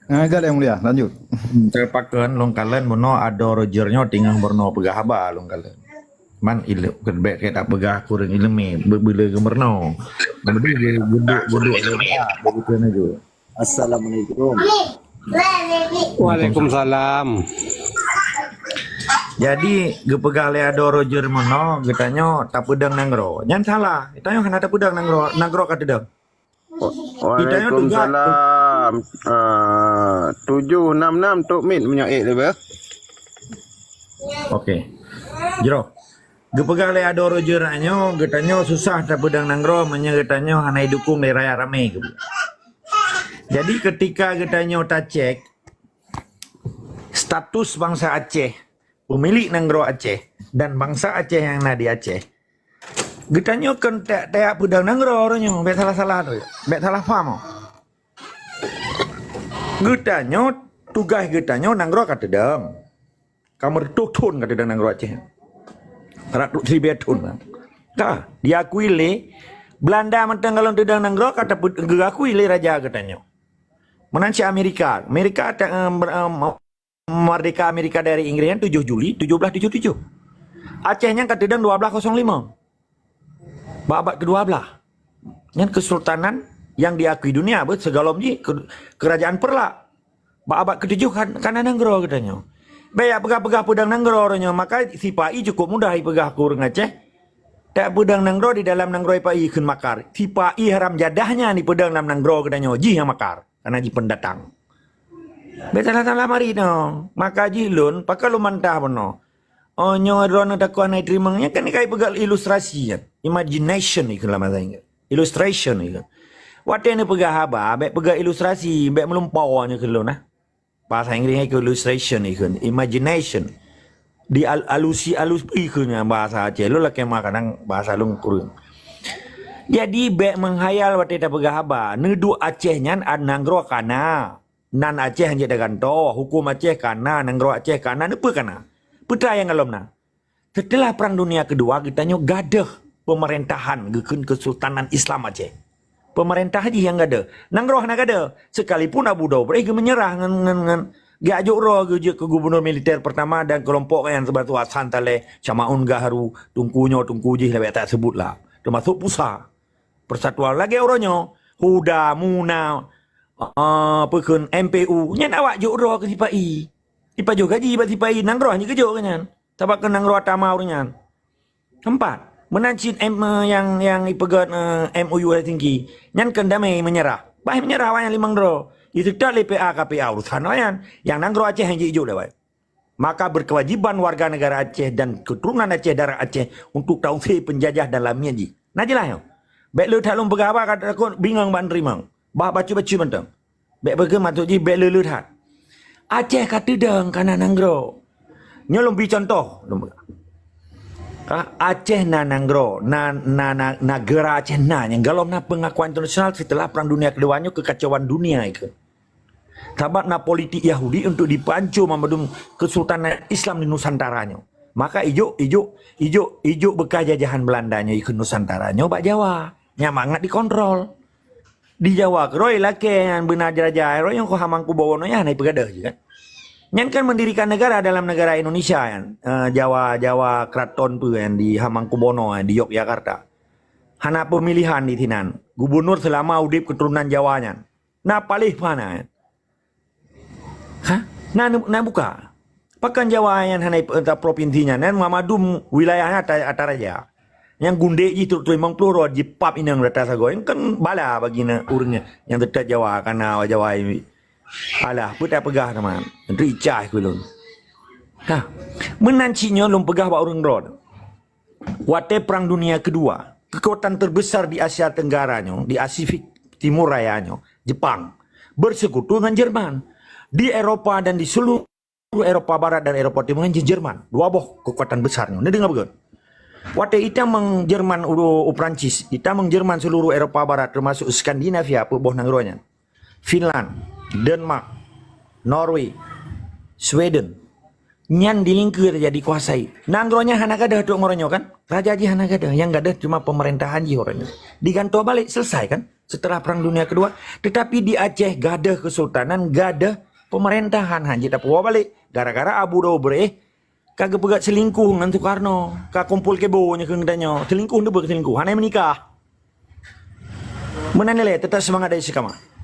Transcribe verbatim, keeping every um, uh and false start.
Ah, dah, Yang Mulia, lanjut. Hmm, Terpaken lôn kalon bunoe adoe Roger nyoe teungoh meurunoe peugah haba lôn kalon. Man ileuek keubek keu tapeugah kureueng ileumé beubile geumeurunoe. Beudôh geuduk-geuduk lé begitu laju. Assalamualaikum. Waalaikumsalam. Jadi geupeugah lé adoe Roger meunoe geutanyoe tapeudong nanggroe. Nyan salah. Geutanyoe hana tapeudong nanggroe, nanggroe ka teudong. Geutanyoe tugas. Waalaikumsalam. Ah, tujuh enam enam Tok Mit meunyoe ék leubeh. Oke. Jroh. Geupeugah lé adoe Roger nyoe, geutanyoe susah tapeudong nanggroe meunyoe geutanyoe hana idukung lé rakyat ramé. Jadi ketika geutanyoe tacek status bansa Aceh, pemilik nanggroe Aceh dan bansa Aceh nyang na di Aceh, geutanyoe kon tajak peudong nanggroe uroe nyoe, bèk salah-salah tu, bèk salah paham. Geutanyoe, tugaih geutanyoe nanggroe ka teudong. Ka meureutoh thon ka teudong nanggroe Aceh. Ratuih ribèe thon. Ka diakui lé Belanda mantong, gohlom teudong nanggroe ka tapeu-, geuakui lé raja geutanyoe. Meunan cit Amerika. Amerika ta-, em, ber-, em, merdeka Amerika dari Inggris nyan tujoh Juli tujoh belas tujoh tujoh. Aceh nyan ka teudong dua belas kosong lima. Bak abad kedua belas. Nyan kesultanan yang diakui dunia, beuh, sigohlom jih ke-, kerajaan Perlak. Bak abad ketujoh kan, ka na nanggroe geutanyoe. Bèk jak peugah-peugah peudong nanggroe uroe nyoe, maka sipa-i cukup mudah ipeugah keu ureueng Aceh. Tajak peudong nanggroe di dalam nanggroe ipa-i kheun makar. Sipa-i haram jadah nyan ipeudong lam nanggroe geutanyoe, jih nyang makar. Karena jih pendatang. Bèk salah-salah marit nyoe. Maka jih lôn, pakon lôn bantah bunoe. Oh, nyoe droeneuh takot hana iteurimong. Nyan kan ka ipeugah ilustrasi nyan. Imagination ikheun lam bahasa Inggris. Illustration ikheun. Watèe neupeugah haba, bèk peugah ilustrasi, bèk meulumpoe nyoe keu lôn nah. Bahasa Inggris ikheun illustration ikheun. Imagination. Di al-, alusi alus ikheun nyan bahasa Aceh. Lôn lakèe meuah kadang bahasa lôn kureueng. Jadi bèk meukhayal watèe tapeugah haba. Neuduek Aceh nyan nanggroe ka na. Nan Aceh hanjeuet tagantoe, huköm Aceh ka na, nanggroe Aceh ka na, neupeue ka na? Peue nyang gohlom na? Seuteulah Perang Dunia Keudua geutanyoe gadôh peumeurintah geukheun Kesultanan Islam Aceh. Peumeurintah jih nyang gadôh. Nanggroe hana gadôh. Sekalipun Abu Daud Breh geumeunyeurah ngon, ngon, ngon geujok droe geujok keu gubunur militer peurtama dan keulompok nyan sibagoe Hasan Saleh, Syamaun Gahru, teungku nyoe teungku jih lagèe tak seubut lah. Teumasok Pusa. Persatuan lagèe uroe nyoe, Huda, Muna, ah, peue kheun M P U, nyan awak jok droe keu sipa-i. Ipajoh gaji bak sipa-i, nanggroe hana geujok keu nyan. Sabab keu nanggroe tama ureueng nyan. Keumpat, meunan cit M, eh, nyang, nyang ipeugèt, eh, M O U Helsinki, nyan kheun damé meunyeurah. Bah meunyeurah awak nyan limong droe. Iseutôt lé P A K P A urusan awak nyan. Nyang nanggroe Aceh nyang jijok lé awak. Maka berkewajiban warga negara Aceh dan keturunan Aceh darah Aceh untuk tausé penjajah dan lamiet jih. Na jeulaih nyoe? Bèk le that lôn peugah haba ka takot bingong bak neuteurimong. Bah bacut-bacut mantong. Bèk peugah maksud jih bèk le-le that. Aceh ka teudong ka na nanggroe. Nyoe lôn bri contoh. Lôn peugah. Ka Aceh na nanggroe, na, na, na, nagara Aceh na nyang gohlom na pengakuan internasional setelah Perang Dunia Kedua nyoe kekacauan dunia itu. Sabab na politik Yahudi untuk dipanco mandum kesultanan Islam di Nusantara nyoe. Maka ijok, ijok, ijok, ijok bekas jajahan Belanda nyoe ikheun Nusantara nyoe bak Jawa. Nyang mangat dikontrol. Di Jawa keudroe lakèe nyan beuna raja-raja roe nyang keu Hamangkubuwono nyan hana ipeugadôh jih kan. Nyan kan mendirikan negara dalam negara Indonesia kan. Eh, Jawa, Jawa Keraton tu kan di Hamangkubuwono kan di Yogyakarta. Hana pemilihan di sinan. Gubernur selama udeb keturunan Jawa nyan. Na paléh mana? Ha? Na, na buka. Pakon Jawa nyan hana ip-, ata provinsi nyan, nyan mandum wilayah nyan ata, ata raja. Nyang gundek jih trok limong ploh droe jipap inong rata sagoe. Nyan kan bala bagi na ureueng nyan. Nyang teutap Jawa, kana Jawa. Alah, peue tapeugah teuma. Ricah keu lôn. Ha. Meunan cit nyoe lôn peugah bak ureueng droe. Watèe Perang Dunia Kedua, kekuatan terbesar di Asia Tenggara nyoe, di Pasifik Timur Raya nyoe, Jepang, bersekutu ngon Jerman. Di Eropa dan di seluruh Eropa Barat dan Eropa Timur nyan Jerman. Dua boh kekuatan besar nyoe. Neudeungoe beugèt. Watèe itamong Jerman u, u Prancis, itamong Jerman seluruh Eropa Barat termasuk Skandinavia, peuet boh nanggroe nyan. Finland, Denmark, Norway, Sweden. Nyan di lingkeue raja dikuasai. Nanggroe nyan hana gadôh trok ngon uroe nyoe kan? Raja jih hana gadôh, nyang gadôh cuma pemerintahan jih uroe nyoe. Digantoe balek, selesai kan? setelah Perang Dunia Kedua. Tetapi di Aceh gadôh kesultanan, gadôh pemerintahan, hana jeuet tapuwoe balek. Gara-gara Abu Dobreh ka geupeugah selingkuh ngon Soekarno, ka kumpul kebo nyoe keu geutanyoe. Selingkuh, neubeuk selingkuh, hana meunikah. Meunan ilée, tetap seumangat dari Istiqamah.